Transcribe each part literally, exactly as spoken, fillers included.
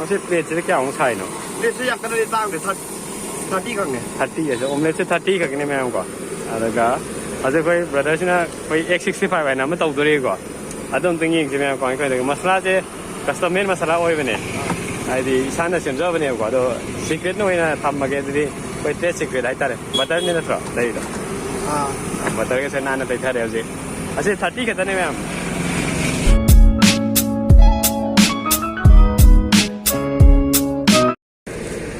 ꯃꯁꯤ ꯄ꯭ꯂꯦꯠꯁꯤꯗ ꯀꯌꯥꯃꯨꯛ ꯁꯥꯏꯅꯣ? ꯄ꯭ꯂꯦꯠꯁꯦ ꯌꯥꯝ ꯀꯟꯅꯗꯤ ꯇꯥꯡꯗꯦ, ꯊꯥꯔꯇꯤ ꯈꯛꯅꯦ꯫ ꯊꯥꯔꯇꯤ ꯑꯁꯦ ꯑꯣꯝꯂꯦꯠꯁꯦ ꯊꯥꯔꯇꯤ ꯈꯛꯅꯦ ꯃꯌꯥꯝꯀꯣ꯫ ꯑꯗꯨꯒ ꯍꯧꯖꯤꯛ ꯑꯩꯈꯣꯏ ꯕ꯭ꯔꯗꯔꯁꯤꯅ ꯑꯩꯈꯣꯏ ꯑꯦꯛ ꯁꯤꯛꯁꯇꯤ ꯐꯥꯏꯚ ꯍꯥꯏꯅ ꯑꯃ ꯇꯧꯗꯣꯔꯤꯀꯣ꯫ ꯑꯗꯨ ꯑꯝꯇꯪ ꯌꯦꯡꯁꯤ ꯃꯌꯥꯝ ꯀꯃꯥꯏꯅ ꯇꯧꯗꯣꯏꯅꯣ꯫ ꯃꯁꯂꯥꯁꯦ ꯀꯁꯇꯝ ꯃꯦꯗ ꯃꯁꯥꯂꯥ ꯑꯣꯏꯕꯅꯦ, ꯍꯥꯏꯗꯤ ꯏꯁꯥꯅ ꯁꯦꯝꯖꯕꯅꯦꯕꯀꯣ꯫ ꯑꯗꯣ ꯁꯤꯀ꯭ꯔꯦꯠꯅ ꯑꯣꯏꯅ ꯊꯝꯃꯒꯦ ꯑꯗꯨꯗꯤ, ꯑꯩꯈꯣꯏ ꯇ꯭ꯔꯦꯠ ꯁꯤꯀ꯭ꯔꯦꯠ ꯍꯥꯏꯇꯥꯔꯦ꯫ ꯕꯇꯔꯅꯦ ꯅꯠꯇ꯭ꯔꯣ ꯂꯩꯔꯤꯗꯣ? ꯑꯥ꯫ ꯕꯇꯔꯒꯁꯦ ꯅꯥꯟꯅ ꯇꯩꯊꯔꯦ ꯍꯧꯖꯤꯛ꯫ ꯑꯁꯤ ꯊꯥꯔꯇꯤ ꯈꯛꯇꯅꯦ ꯃꯌꯥꯝ꯫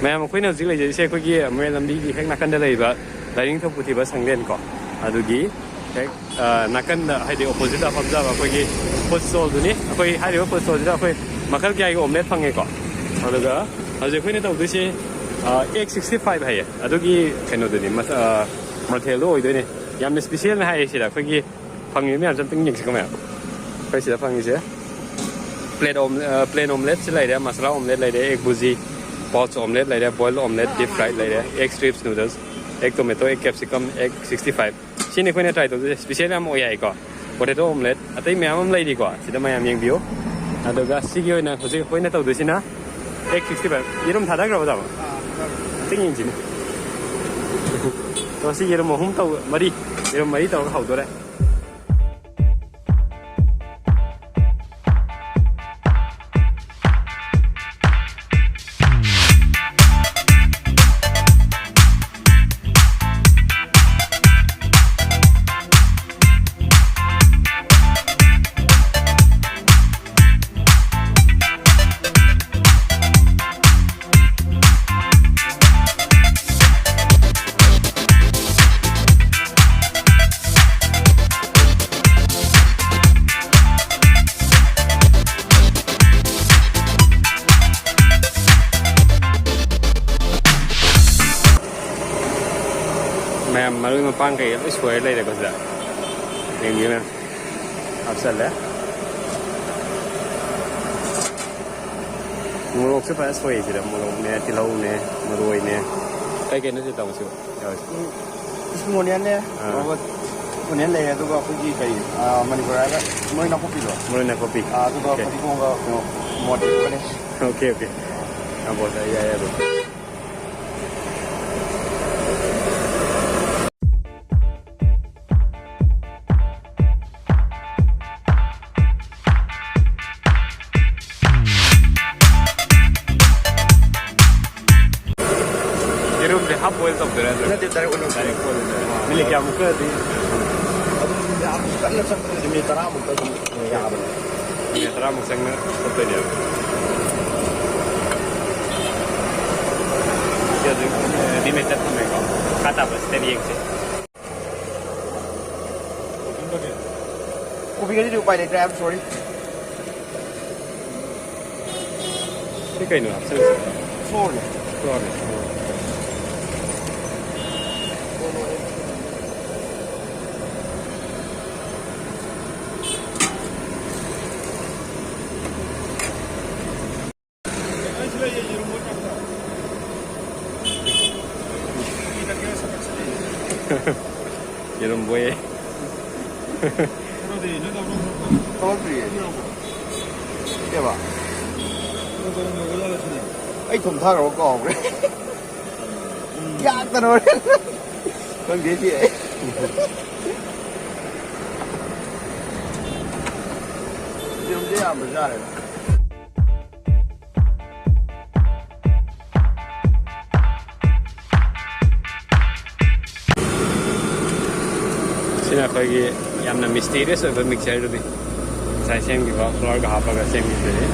ꯃꯌꯥꯝ, ꯑꯩꯈꯣꯏꯅ ꯍꯧꯖꯤꯛ ꯂꯩꯖꯔꯤꯁꯦ ꯑꯩꯈꯣꯏꯒꯤ ꯃꯣꯏꯔꯥꯡ ꯂꯝꯕꯤꯒꯤ ꯍꯦꯛ ꯅꯥꯀꯟꯗ ꯂꯩꯕ ꯂꯥꯏꯅꯤꯡꯊꯧ ꯄꯨꯊꯤꯕ ꯁꯪꯂꯦꯟ ꯀꯣ꯫ ꯑꯗꯨꯒꯤ ꯍꯦꯛ, ꯑ, ꯅꯥꯀꯟꯗ, ꯍꯥꯏꯗꯤ ꯑꯣꯄꯣꯖꯤꯠꯇ ꯐꯝꯖꯕ ꯑꯩꯈꯣꯏꯒꯤ ꯐꯨꯗ ꯁ꯭ꯇꯣꯜꯗꯨꯅꯤ꯫ ꯑꯩꯈꯣꯏ ꯍꯥꯏꯔꯤꯕ ꯐꯨꯗ ꯁ꯭ꯇꯣꯜꯁꯤꯗ ꯑꯩꯈꯣꯏ ꯃꯈꯜ ꯀꯌꯥꯒꯤ ꯑꯣꯝꯂꯦꯠ ꯐꯪꯉꯦꯀꯣ꯫ ꯑꯗꯨꯒ ꯍꯧꯖꯤꯛ ꯑꯩꯈꯣꯏꯅ ꯇꯧꯗꯣꯏꯁꯦ, ꯑ, ꯑꯦꯛ ꯁꯤꯛꯁꯇꯤ ꯐꯥꯏꯚ ꯍꯥꯏꯌꯦ꯫ ꯑꯗꯨꯒꯤ ꯀꯩꯅꯣꯗꯨꯅꯤ, ꯃꯁ-, ꯑ, ꯃꯊꯦꯜꯗꯣ ꯑꯣꯏꯗꯣꯏꯅꯦ꯫ ꯌꯥꯝꯅ ꯏꯁꯄꯤꯁꯦꯜꯅꯦ ꯍꯥꯏꯌꯦ ꯁꯤꯗ꯫ ꯑꯩꯈꯣꯏꯒꯤ ꯐꯪꯉꯤꯕ ꯃꯌꯥꯝꯁꯦ ꯑꯝꯇꯪ ꯌꯦꯡꯁꯤꯀꯣ ꯃꯌꯥꯝ꯫ ꯑꯩꯈꯣꯏ ꯁꯤꯗ ꯐꯪꯉꯤꯁꯦ ꯄ꯭ꯂꯦꯠ ꯑꯣꯝ-, ꯑ, ꯄ꯭ꯂꯦꯟ ꯑꯣꯝꯂꯦꯠꯁꯤ ꯂꯩꯔꯦ, ꯃꯁꯥꯂꯥ ꯑꯣꯝꯂꯦꯠ ꯂꯩꯔꯦ, ꯑꯦꯛ ꯕꯨꯖꯤ, ꯄꯥꯎꯆ ꯑꯣꯝꯂꯦꯠ ꯂꯩꯔꯦ, ꯕꯣꯏꯜ ꯑꯣꯝꯂꯦꯠ, ꯗꯤꯞ ꯐ꯭ꯔꯥꯏꯠ ꯂꯩꯔꯦ, ꯑꯦꯛ ꯁ꯭ꯇ꯭ꯔꯤꯞꯁ ꯅꯨꯗꯜꯁ, ꯑꯦꯛ ꯇꯣꯃꯦꯇꯣ, ꯑꯦꯛ ꯀꯦꯞꯁꯤꯀꯝ, ꯑꯦꯛ ꯁꯤꯛꯁꯇꯤ ꯐꯥꯏꯚ꯫ ꯁꯤꯅꯤ ꯑꯩꯈꯣꯏꯅ ꯇ꯭ꯔꯥꯏ ꯇꯧꯗꯣꯏꯁꯦ꯫ ꯏꯁꯄꯤꯁꯦꯜ ꯌꯥꯝ ꯑꯣꯏ ꯍꯥꯏꯀꯣ꯫ ꯄꯣꯇꯦꯇꯣ ꯑꯣꯝꯂꯦꯠ, ꯑꯇꯩ ꯃꯌꯥꯝ ꯑꯃ ꯂꯩꯔꯤꯀꯣ꯫ ꯁꯤꯗ ꯃꯌꯥꯝ ꯌꯦꯡꯕꯤꯌꯨ꯫ ꯑꯗꯨꯒ ꯁꯤꯒꯤ ꯑꯣꯏꯅ ꯍꯧꯖꯤꯛ ꯑꯩꯈꯣꯏꯅ ꯇꯧꯗꯣꯏꯁꯤꯅ ꯑꯦꯛ ꯁꯤꯛꯁꯇꯤ ꯐꯥꯏꯚ꯫ ꯌꯦꯔꯨꯝ ꯊꯥꯗꯈ꯭ꯔꯕ, ꯇꯥꯃꯣ? ꯑꯝꯇꯪ ꯌꯦꯡꯁꯤꯅꯦ꯫ ꯑꯗꯣ ꯁꯤ ꯌꯦꯔꯨꯝ ꯑꯍꯨꯝ ꯇꯧ-, ꯃꯔꯤ, ꯌꯦꯔꯨꯝ ꯃꯔꯤ ꯇꯧꯔꯒ ꯍꯧꯗꯣꯔꯦ꯫ ꯃꯌꯥꯝ ꯃꯔꯣꯏ ꯃꯄꯥꯡ ꯀꯩꯀꯩ ꯂꯣꯏ ꯁꯣꯏꯔ ꯂꯩꯔꯦꯀꯣ ꯁꯤꯗ꯫ ꯌꯦꯡꯕꯤꯌꯨ ꯃꯌꯥꯝ꯫ ꯍꯥꯞꯆꯜꯂꯦ꯫ ꯃꯣꯔꯣꯛꯁꯨ ꯐꯖꯅ ꯁꯣꯏ ꯁꯤꯗ꯫ ꯃꯣꯔꯣꯛꯅꯦ, ꯇꯤꯜꯍꯧꯅꯦ, ꯃꯔꯣꯏꯅꯦ꯫ ꯀꯩ ꯀꯩꯅꯣ ꯁꯤ ꯇꯧꯁꯤꯕꯣ? ꯌꯥꯎꯔꯤꯁꯦ꯫ ꯎꯝ, ꯏꯁꯄ꯭ꯔꯤꯡ ꯑꯣꯅꯤꯌꯟꯅꯦ, ꯑꯥ꯫ ꯔꯣꯕꯔꯠ ꯑꯣꯅꯤꯌꯟ ꯂꯩꯔꯦ, ꯑꯗꯨꯒ ꯑꯩꯈꯣꯏꯒꯤ ꯀꯩ, ꯑꯥ, ꯃꯅꯤꯄꯨꯔ ꯍꯥꯏꯔꯒ ꯃꯔꯣꯏ ꯅꯥꯀꯨꯞꯄꯤꯗꯣ꯫ ꯃꯔꯣꯏ ꯅꯥꯀꯨꯞꯄꯤ꯫ ꯑꯥ, ꯑꯗꯨꯒ ꯑꯣꯀꯦ꯫ ꯐꯗꯤꯒꯣꯝꯒ ꯀꯩꯅꯣ, ꯃꯣꯔꯣꯛ ꯑꯇꯦꯛꯄꯅꯦ꯫ Okay, okay. ꯌꯥꯝ ꯐꯖꯩ, ꯌꯥꯏ, ꯌꯥꯏ, ꯑꯗꯨꯝ꯫ ꯌꯦꯔꯨꯝꯁꯦ half boil ꯇꯧꯗꯣꯏꯔꯥ, ꯅꯠꯇ꯭ꯔꯒ? ꯅꯠꯇꯦ, direct ꯑꯣꯏꯅ꯫ Direct ꯑꯣꯏꯅ꯫ ꯃꯤꯅꯤꯠ ꯀꯌꯥꯃꯨꯛꯀꯗꯤ? ꯑꯗꯨꯝ ꯌꯥꯝ ꯀꯟꯅ ꯆꯪꯗ꯭ꯔꯗꯤ ꯃꯤꯅꯤꯠ ꯇꯔꯥꯃꯨꯛꯇ ꯑꯗꯨꯝ ꯌꯥꯕꯅꯦ꯫ ꯃꯤꯅꯤꯠ ꯇꯔꯥꯃꯨꯛ ꯆꯪꯅ ꯆꯠꯇꯣꯏꯅꯦꯕ꯫ ꯁꯤ ꯍꯧꯖꯤꯛ ꯔꯦꯗꯤꯃꯦꯗꯇ ꯊꯝꯃꯦꯀꯣ꯫ ꯃꯈꯥ ꯇꯥꯕꯁꯤꯗ ꯌꯦꯡꯁꯦ꯫ ꯀꯣꯕꯤꯒꯁꯤꯗꯤ ꯎꯄꯥꯏ ꯂꯩꯇ꯭ꯔꯦ, I am sorry꯫ ꯁꯤ ꯀꯩꯅꯣ ꯍꯥꯞꯆꯜꯂꯤꯁꯦ? Flourꯅꯦ꯫ Flourꯅꯦ꯫ ꯌꯦꯔꯨꯝ ꯕꯣꯏꯌꯦ꯫ ꯊꯣꯛꯂꯛꯇ꯭ꯔꯤꯌꯦ꯫ ꯀꯩꯕ? ꯑꯩ ꯊꯨꯝ ꯊꯥꯈ꯭ꯔꯕ ꯀꯥꯎꯈ꯭ꯔꯦ꯫ ꯌꯥꯛꯇꯅ ꯍꯣꯔꯦꯟ꯫ ꯈꯪꯗꯦ ꯁꯤ ꯑꯩ꯫ ꯌꯦꯔꯨꯝꯁꯦ ꯌꯥꯝꯕꯁꯨ ꯌꯥꯔꯦꯗ꯫ ꯁꯤꯅ ꯑꯩꯈꯣꯏꯒꯤ ꯌꯥꯝꯅ mysterious ꯑꯣꯏꯕ mixtureꯗꯨꯅꯤ꯫ ꯉꯁꯥꯏ ꯁꯦꯝꯈꯤꯕ flourꯒ ꯍꯥꯞꯄꯒ ꯁꯦꯝꯈꯤꯕꯗꯨꯅꯤ꯫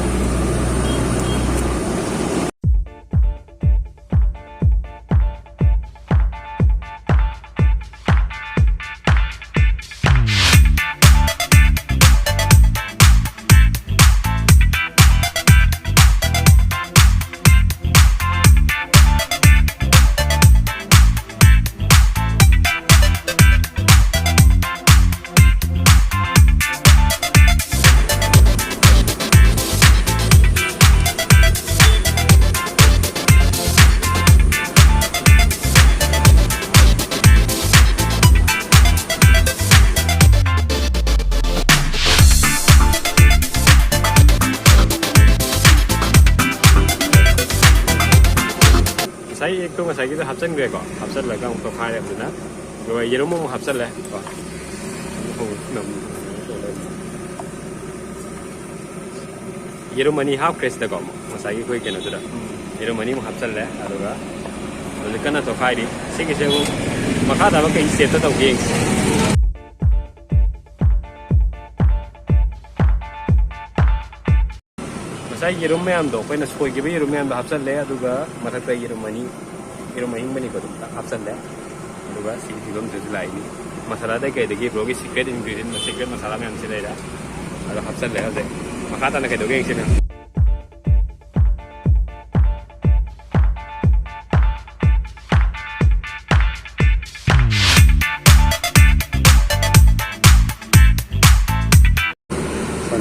ꯑꯩ ꯑꯦꯛꯇꯣ ꯉꯁꯥꯏꯒꯤꯗꯣ ꯍꯥꯞꯆꯤꯟꯈ꯭ꯔꯦꯀꯣ, ꯍꯥꯞꯆꯤꯜꯂꯒ ꯑꯃꯨꯛ ꯇꯣꯈꯥꯏꯔꯦ ꯐꯖꯅ꯫ ꯑꯗꯨꯒ ꯌꯦꯔꯨꯝ ꯑꯃꯨꯛ ꯍꯥꯞꯆꯜꯂꯦ ꯀꯣ꯫ ꯌꯦꯔꯨꯝ ꯑꯅꯤ ꯍꯥꯞꯈ꯭ꯔꯦ ꯁꯤꯗꯀꯣ ꯑꯃꯨꯛ, ꯉꯁꯥꯏꯒꯤ ꯑꯩꯈꯣꯏ ꯀꯩꯅꯣꯗꯨꯗ꯫ ꯌꯦꯔꯨꯝ ꯑꯅꯤꯃꯨꯛ ꯍꯥꯞꯆꯜꯂꯦ꯫ ꯑꯗꯨꯒ ꯍꯧꯖꯤꯛ ꯀꯟꯅ ꯇꯣꯈꯥꯏꯔꯤ꯫ ꯁꯤꯒꯤꯁꯦ ꯑꯃꯨꯛ ꯃꯈꯥ ꯇꯥꯕ ꯀꯩ ꯁ꯭ꯇꯦꯞꯇ ꯇꯧꯒꯦ ꯌꯦꯡꯁꯤ꯫ ꯉꯁꯥꯏ ꯌꯦꯔꯨꯝ ꯃꯌꯥꯝꯗꯣ, ꯑꯩꯈꯣꯏꯅ ꯁꯣꯏꯈꯤꯕ ꯌꯦꯔꯨꯝ ꯃꯌꯥꯝꯗꯣ ꯍꯥꯞꯆꯜꯂꯦ꯫ ꯑꯗꯨꯒ ꯃꯊꯛꯇ ꯌꯦꯔꯨꯝ ꯑꯅꯤ, ꯌꯦꯔꯨꯝ ꯑꯍꯤꯡꯕꯅꯤꯀꯣ, ꯑꯗꯨꯝ ꯍꯥꯞꯆꯜꯂꯦ꯫ ꯑꯗꯨꯒ ꯁꯤꯒꯤ ꯐꯤꯕꯝꯁꯤꯗꯁꯨ ꯂꯥꯛꯏꯅꯤ꯫ ꯃꯁꯥꯂꯥꯗꯩ ꯀꯩꯗꯒꯤ ꯕ꯭ꯔꯣꯒꯤ ꯁꯤꯀ꯭ꯔꯦꯠ ꯏꯟꯒ꯭ꯔꯤꯗꯤꯌꯦꯟ, ꯁꯤꯀ꯭ꯔꯦꯠ ꯃꯁꯥꯂꯥ ꯃꯌꯥꯝꯁꯤ ꯂꯩꯔꯦ꯫ ꯑꯗꯣ ꯍꯥꯞꯆꯜꯂꯦ꯫ ꯍꯧꯖꯤꯛ ꯃꯈꯥ ꯇꯥꯅ ꯀꯩꯗꯧꯒꯦ ꯌꯦꯡꯁꯤ ꯃꯌꯥꯝ꯫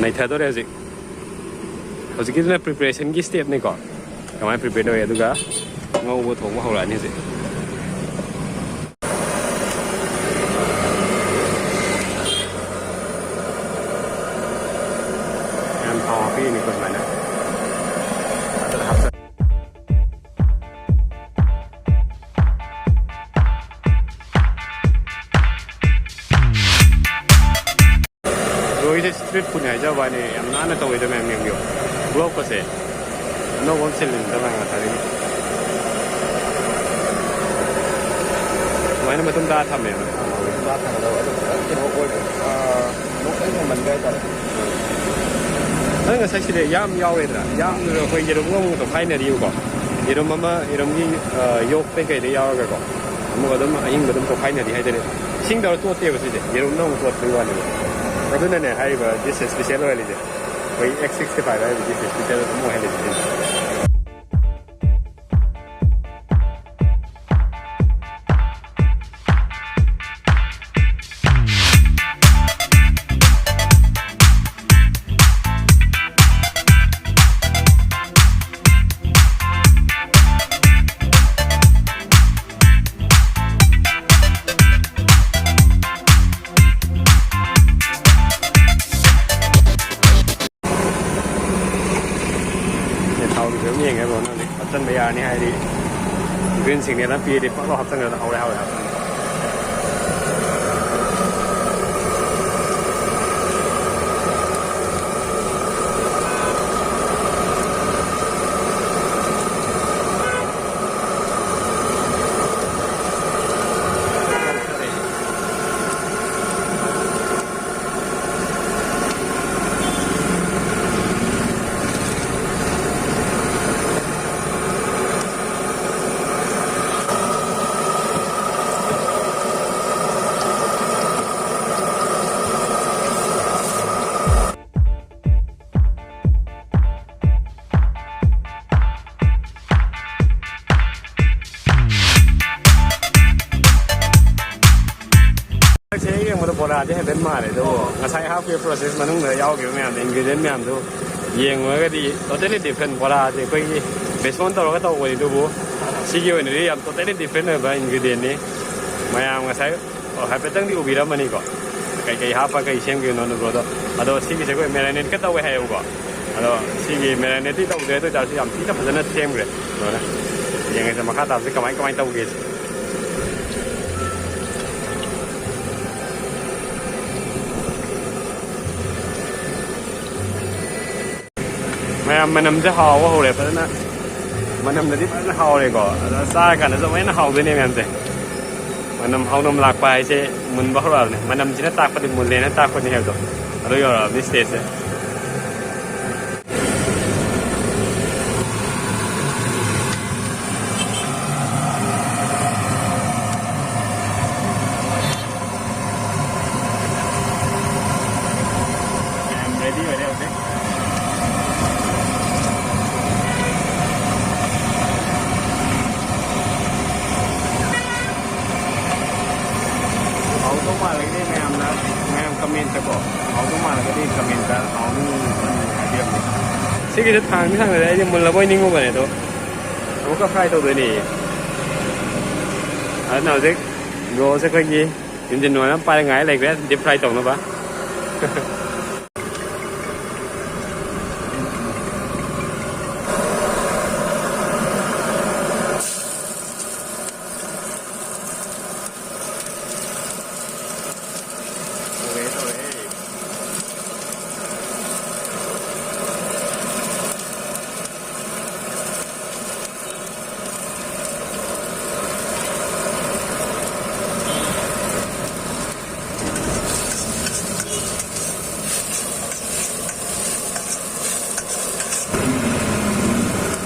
ꯅꯩꯊꯗꯣꯔꯦ ꯍꯧꯖꯤꯛ꯫ ꯍꯧꯖꯤꯛꯀꯤꯗꯨꯅ ꯄ꯭ꯔꯤꯄꯦꯔꯦꯁꯟꯒꯤ ꯁ꯭ꯇꯦꯞꯅꯤꯀꯣ꯫ ꯀꯃꯥꯏꯅ ꯄ꯭ꯔꯤꯄꯦꯌꯔ ꯇꯧꯋꯤ, ꯑꯗꯨꯒ ꯉꯧꯕ ꯊꯣꯡꯕ ꯍꯧꯔꯛꯑꯅꯤ ꯍꯧꯖꯤꯛ꯫ ꯌꯥꯝ ꯊꯥꯎ ꯍꯥꯞꯄꯤꯔꯅꯤꯀꯣ ꯁꯨꯃꯥꯏꯅ꯫ ꯐꯖꯅ ꯍꯥꯞꯆ- ꯕ꯭ꯔꯣꯒꯤꯁꯦ ꯁ꯭ꯇ꯭ꯔꯤꯠ ꯐꯨꯗꯅꯤ ꯍꯥꯏꯖꯕ ꯋꯥꯅꯤ, ꯌꯥꯝ ꯅꯥꯟꯅ ꯇꯧꯋꯦꯗ ꯃꯌꯥꯝ ꯌꯦꯡꯕꯤꯌꯨ꯫ ꯒ꯭ꯂꯣꯞꯀꯁꯦ ꯑꯅꯧꯕ ꯑꯃ ꯁꯤꯜꯂꯤꯅꯤꯗ ꯃꯥ ꯉꯁꯥꯏꯗꯒꯤ꯫ ꯑꯗꯨꯃꯥꯏꯅ ꯃꯇꯨꯡ ꯇꯥꯔ ꯊꯝꯃꯦꯕ꯫ ꯑꯥ, ꯃꯇꯨꯡ ꯇꯥꯔ ꯊꯝꯒꯗꯕ꯫ ꯑꯗꯨ ꯈꯤꯇꯪ ꯀꯩꯅꯣ ꯑꯣꯏꯕ, ꯑꯥ, ꯅꯣꯡ ꯈꯤꯇꯪ ꯍꯦꯟꯃꯟꯕ ꯍꯥꯏꯇꯥꯔꯦ꯫ ꯅꯪ ꯉꯁꯥꯏ ꯁꯤꯗ ꯌꯥꯝ ꯌꯥꯎꯔꯦꯗꯅ, ꯌꯥꯝꯗꯨꯗ ꯑꯩꯈꯣꯏ ꯌꯦꯔꯨꯝꯒ ꯑꯃꯨꯛ ꯇꯣꯈꯥꯏꯅꯔꯤꯕꯀꯣ꯫ ꯌꯦꯔꯨꯝ ꯑꯃ, ꯌꯦꯔꯨꯝꯒꯤ, ꯑꯥ, ꯌꯣꯛꯇꯩ ꯀꯩꯗꯩ ꯌꯥꯎꯔꯒꯀꯣ꯫ ꯑꯃꯨꯛ ꯑꯗꯨꯝ ꯑꯍꯤꯡꯕ ꯑꯗꯨꯝ ꯇꯣꯈꯥꯏꯅꯔꯤ ꯍꯥꯏꯇꯥꯔꯦ꯫ ꯏꯁꯤꯡ ꯇꯧꯔ ꯇꯣꯠꯇꯦꯕ ꯁꯤꯁꯦ, ꯌꯦꯔꯨꯝꯅ ꯑꯃꯨꯛ ꯇꯣꯠꯄꯒꯤ ꯋꯥꯅꯦꯕ꯫ ꯑꯗꯨꯅꯅꯦ ꯍꯥꯏꯔꯤꯕ dish special ꯑꯣꯏꯍꯜꯂꯤꯁꯦ꯫ ꯑꯩꯈꯣꯏ X sixty five ꯍꯥꯏꯔꯤꯕ dish special ꯑꯗꯨꯝ ꯑꯣꯏꯍꯜꯂꯤꯁꯦ ꯁꯤꯅ꯫ ꯊꯥꯎꯒꯤꯁꯨ ꯑꯗꯨꯝ ꯌꯦꯡꯉꯦ ꯕ꯭ꯔꯣꯅ ꯍꯧꯖꯤꯛ ꯍꯥꯞꯆꯟꯕ ꯌꯥꯔꯅꯤ ꯍꯥꯏꯔꯤ꯫ Green signal ꯑꯃ ꯄꯤꯔꯗꯤ ꯄꯛ ꯂꯥꯎ ꯍꯥꯞꯆꯤꯟꯈ꯭ꯔꯗ ꯍꯧꯔꯦ, ꯍꯧꯔꯦ, ꯍꯧꯔꯦ꯫ ꯁꯦ ꯌꯦꯡꯕꯗ ꯕꯣꯔꯥꯗꯤ ꯍꯥꯏꯐꯦꯠ ꯃꯥꯜꯂꯦ, ꯑꯗꯨꯕꯨ ꯉꯁꯥꯏ ꯍꯥꯞꯈꯤꯕ ꯄ꯭ꯔꯣꯁꯦꯁ ꯃꯅꯨꯡꯗ ꯌꯥꯎꯈꯤꯕ ꯃꯌꯥꯝꯗꯣ, ꯏꯟꯒ꯭ꯔꯤꯗꯤꯌꯦꯟ ꯃꯌꯥꯝꯗꯣ ꯌꯦꯡꯉꯨꯔꯒꯗꯤ totally different꯫ ꯕꯣꯔꯥꯁꯦ ꯑꯩꯈꯣꯏꯒꯤ ꯕꯦꯁꯣꯟ ꯇꯧꯔꯒ ꯇꯧꯕꯅꯤ, ꯑꯗꯨꯕꯨ ꯁꯤꯒꯤ ꯑꯣꯏꯅꯗꯤ ꯌꯥꯝ totally different ꯑꯣꯏꯕ ꯏꯟꯒ꯭ꯔꯤꯗꯤꯌꯦꯟꯅꯤ꯫ ꯃꯌꯥꯝ ꯉꯁꯥꯏ, ꯑꯣ, ꯍꯥꯏꯐꯦꯠꯇꯪꯗꯤ ꯎꯕꯤꯔꯝꯃꯅꯤꯀꯣ, ꯀꯩꯀꯩ ꯍꯥꯞꯄ ꯀꯩ ꯁꯦꯝꯈꯤꯕꯅꯣ, ꯑꯗꯣ꯫ ꯑꯗꯣ ꯁꯤꯒꯤꯁꯦ ꯑꯩꯈꯣꯏ marinate ꯀ ꯇꯧꯋꯦ ꯍꯥꯏꯌꯦꯕꯀꯣ꯫ ꯑꯗꯣ ꯁꯤꯒꯤ marinate ꯇꯤ ꯇꯧꯗ꯭ꯔꯦ, ꯑꯗꯨ ꯑꯣꯏꯇꯥꯔꯁꯨ ꯌꯥꯝ ꯊꯤꯅ ꯐꯖꯅ ꯁꯦꯝꯈ꯭ꯔꯦ꯫ ꯑꯗꯨꯅ ꯌꯦꯡꯉꯁꯦ ꯃꯈꯥ ꯇꯥꯕꯁꯦ ꯀꯃꯥꯏ ꯀꯃꯥꯏꯅ ꯇꯧꯒꯦꯁꯦ꯫ ꯃꯌꯥꯝ, ꯃꯅꯝꯁꯦ ꯍꯥꯎꯕ ꯍꯧꯔꯦ ꯐꯖꯅ꯫ ꯃꯅꯝꯗꯗꯤ ꯐꯖꯅ ꯍꯥꯎꯔꯦꯀꯣ, ꯑꯗꯣ ꯆꯥꯔꯀꯥꯟꯗꯁꯨ ꯑꯃꯨꯛ ꯍꯦꯟꯅ ꯍꯥꯎꯗꯣꯏꯅꯦ ꯃꯌꯥꯝꯁꯦ꯫ ꯃꯅꯝ ꯍꯥꯎꯅꯝ ꯂꯥꯛꯄ ꯍꯥꯏꯁꯦ ꯃꯨꯟꯕ ꯍꯧꯔꯛꯑꯕꯅꯦ꯫ ꯃꯅꯝꯁꯤꯅ ꯇꯥꯛꯄꯗꯤ ꯃꯨꯜꯂꯦꯅ ꯇꯥꯛꯄꯅꯤ ꯍꯥꯏꯕꯗꯣ꯫ ꯑꯗꯨ ꯌꯧꯔꯛꯑꯕꯅꯤ stage ꯁꯦ꯫ ꯌꯥꯝ ready ꯑꯣꯏꯔꯦ ꯍꯧꯖꯤꯛ꯫ ꯍꯥꯎꯗꯧ ꯃꯥꯜꯂꯒꯗꯤ ꯃꯌꯥꯝꯅ, ꯃꯌꯥꯝ comment ꯀꯣ, ꯍꯥꯎꯗꯧ ꯃꯥꯜꯂꯒꯗꯤ comment ꯍꯥꯎꯅꯤ ꯍꯥꯏꯕꯤꯔꯝꯃꯨ꯫ ꯁꯤꯒꯤꯁꯦ ꯊꯥꯡꯗꯤ ꯊꯥꯡꯗꯔꯦ, ꯑꯩꯗꯤ ꯃꯨꯜꯂꯕꯣꯏ ꯅꯤꯡꯉꯨꯕꯅꯦ, ꯑꯗꯣ ꯑꯃꯨꯛꯀ fry ꯇꯧꯗꯣꯏꯅꯦ꯫ ꯑꯗꯨꯅ ꯍꯧꯖꯤꯛ bro ꯁꯦ ꯑꯩꯈꯣꯏꯒꯤ engine oil ꯑꯃ ꯄꯥꯏꯔ ꯉꯥꯏ ꯂꯩꯈ꯭ꯔꯦ deep fry ꯇꯧꯅꯕ꯫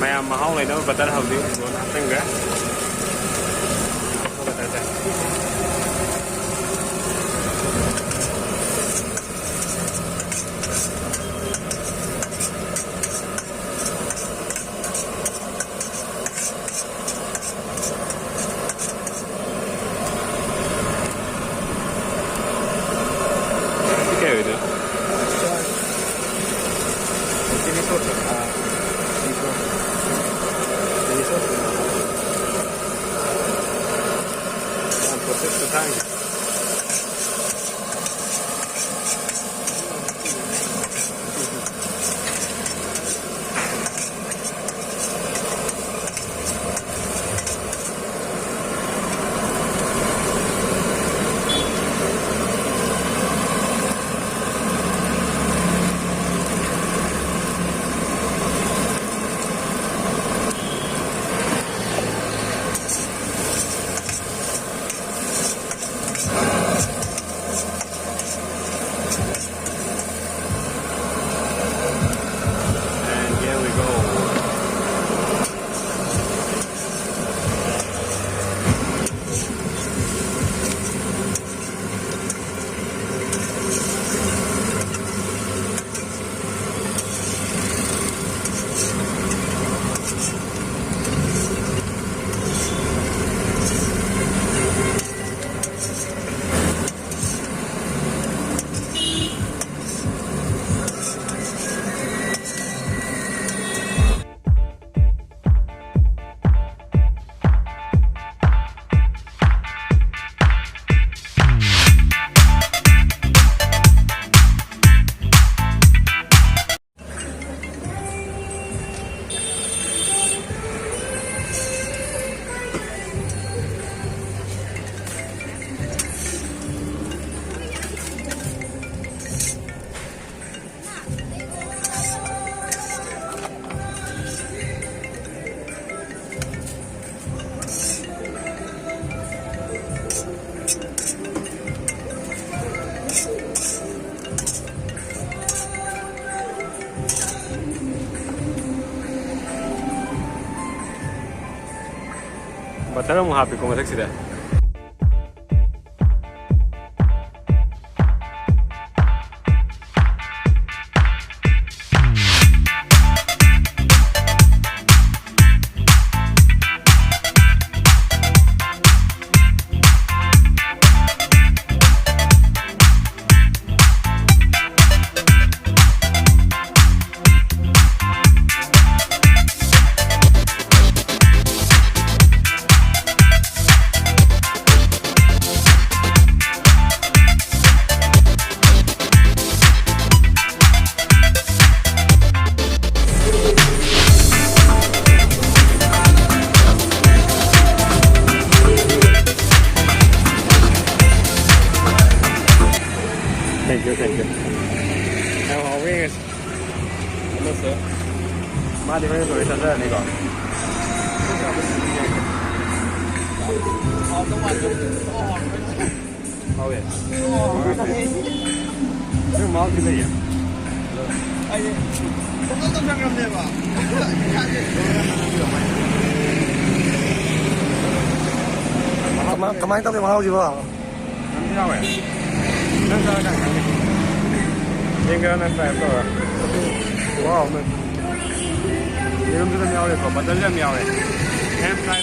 ꯃꯌꯥꯝ ꯃꯍꯥꯎ ꯂꯩꯅꯕ ꯕꯇꯔ ꯍꯧꯖꯤꯛ ꯂꯣꯏꯅ ꯍꯥꯞꯆꯤꯟꯈ꯭ꯔꯦ꯫ ꯕꯇꯔꯁꯦ꯫ ꯁꯤ ꯀꯩ ꯑꯣꯏꯗꯣꯏꯅꯣ? Chilli sauce. ꯑꯥ, ꯆꯤꯂꯤ ꯁꯣꯁ꯫ Chilli sauce. ꯌꯥꯝ ꯄ꯭ꯔꯣꯁꯦꯁ ꯈꯨꯊꯥꯡꯁꯦ꯫ ꯕꯇꯔ ꯑꯃꯨꯛ ꯍꯥꯞꯄꯤꯀꯣ ꯃꯊꯛꯁꯤꯗ꯫ Thank you, thank you. ꯌꯥꯝ ꯍꯥꯎꯋꯦ ꯉꯁꯤ꯫ ꯑꯃꯁꯨ꯫ ꯃꯥꯗꯤ ꯍꯣꯔꯦꯟ ꯂꯣꯏꯔ ꯆꯥꯖꯔꯅꯤꯀꯣ꯫ ꯍꯥꯎꯋꯦ꯫ ꯑꯗꯨ ꯃꯍꯥꯎꯗꯤ ꯂꯩꯌꯦ꯫ ꯀꯃꯥꯏ-, ꯀꯃꯥꯏꯅ ꯇꯧꯒꯦ ꯃꯍꯥꯎꯁꯤꯕꯣ? ꯑꯗꯨꯝ ꯌꯥꯎꯋꯦ꯫ ꯅꯪ ꯆꯥꯔꯀꯥꯟꯗ ꯈꯪꯅꯤ꯫ ꯌꯦꯡꯒꯦꯔꯥ ꯅꯪ try ꯑꯃ ꯇꯧꯔ? Wow, ꯅꯪ꯫ ꯌꯦꯔꯨꯝꯁꯨ ꯑꯗꯨꯝ ꯌꯥꯎꯔꯦꯀꯣ, ꯕꯇꯔꯁꯨ ꯌꯥꯝ ꯌꯥꯎꯔꯦ꯫ ꯌꯥꯝ try꯫